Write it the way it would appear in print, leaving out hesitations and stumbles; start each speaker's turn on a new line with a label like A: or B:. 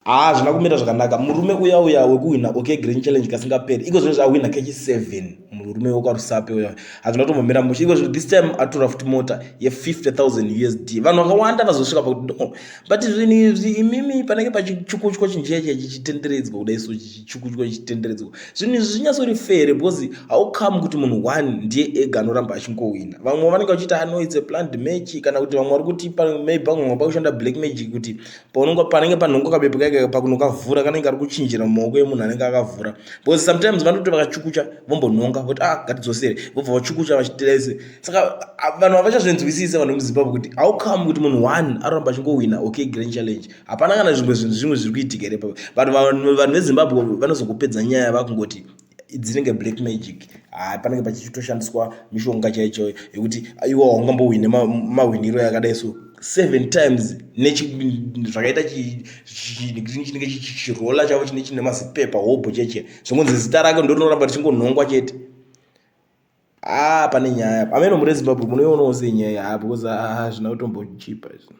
A: Haa hazvina kumira zvakanaka murume uya uya wekuhwina OK Grand Challenge kasingaperi iko zvino zvahwina kechi 7 murume wekwaRusape uya hazvina kutombomira mushe iko zvino this time atora futi mota ye 50000 USD vanhu vakawanda vazosvika pakuti no but zvinhu izvi imimi panenge pachichukuchwa chinhu chiya chiya chichitenderedzwa kudai so chichichukuchwa chichitenderedzwa zvinhu izvi zvinyatsori fair because how come kuti munhu one ndiye ega anoramba achingowina vamwe vanenge vachiita ano ah, it's a planned match kana kuti vamwe vari kuti maybe pamwe pakushanda black magic kuti paunonga panenge panhongo kabepa kaika pakunokavhura kanenge kari kuchinjira mumaoko emunhu anenge akavhura because sometimes vanoti vakachukucha vombonhonga voti ah ngatidzosere vobva vachukucha vachiterese saka vanhu havachazvinzwisise vanhu vemuzimbabwe kuti how come kuti munhu one aroramba achingowina okay grand challenge hapana kana zvimwe zvinhu zvimwe zviri kuitika here papa but vanhu vezimbabwe vanozongopedza nyaya vakungoti dzinenge black magic haa panenge pachitoshandiswa mishonga chaicho yekuti iwe haungambohwine mahwiniro yakadai so seven times zvakaita chinenge chirola chavo chine chine mazipepa hobho cheche zvingonzi zita rake ndorinoramba richingonhongwa chete haa pane nyaya ameno muri zimbabwe munoionawo sei nyaya haa because hazvina kutombochipa izvi.